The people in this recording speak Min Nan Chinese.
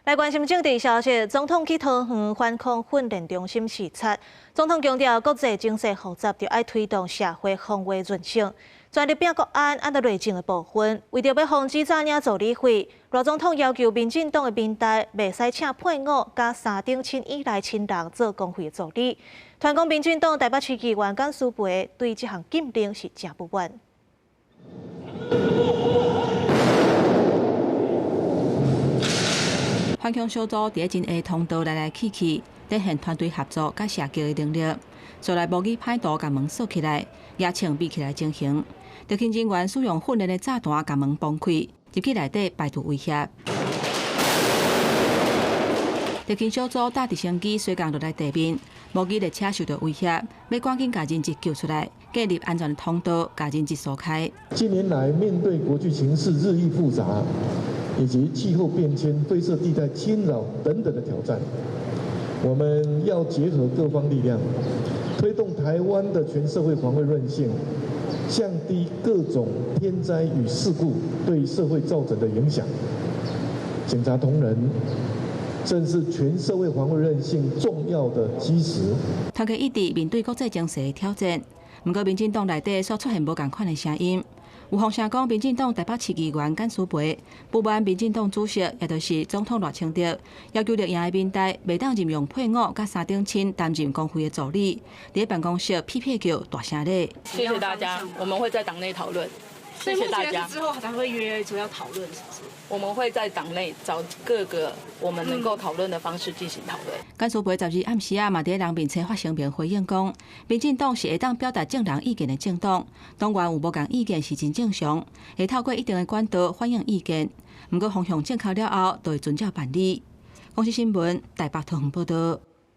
來關心政治消息，總統去桃園反恐訓練中心視察。總統強調，國際情勢複雜，就愛推動社會防衛韌性，全力拼國安，按內政的部分，為著欲防止詐領助理費，賴總統要求民進黨的民代袂使請配偶佮三等親以內親人做公費的助理。傳講民進黨台北市議員簡舒培對這項禁令是誠不滿。反恐小組佇咧真下通道來來去去，展現團隊合作佮射擊的能力。紲來模擬歹徒共門鎖起來，舉槍比起來情形。特勤人員使用訓練的炸彈共門崩開，入去內底排除威脅。特勤小組搭直升機隨降落來地面，模擬列車受到威脅，欲趕緊共人質救出來，建立安全的通道，共人質疏開。近年來，面對國際情勢日益複雜，以及氣候變遷、灰色地帶侵擾等等的挑戰，我們要結合各方力量，推動台灣的全社會防衛韌性，降低各種天災與事故對社會造成的影響。警察同仁正是全社會防衛韌性重要的基石。團結一致面對國際情勢的挑戰，毋過民進黨內底煞出現無仝款的聲音。有風聲講，民進黨台北市議員簡舒培不滿民進黨主席，也就是總統賴清德，要求綠營的民代袂當任用配偶佮三等親擔任公費的助理，佇辦公室屁屁叫大聲咧。謝謝大家，我們會在黨內討論。謝謝大家。之後才會約主要討論，是不是？我們會在黨內找各個我們能夠討論的方式進行討論。簡舒培12暗時仔嘛，佇人面冊發聲明回應講，民進黨是會當表達政人意見的政黨，黨員有無仝意見是真正常，會透過一定的管道反映意見。毋過方向正確了後，就會遵照辦理。公視新聞台北桃園報導。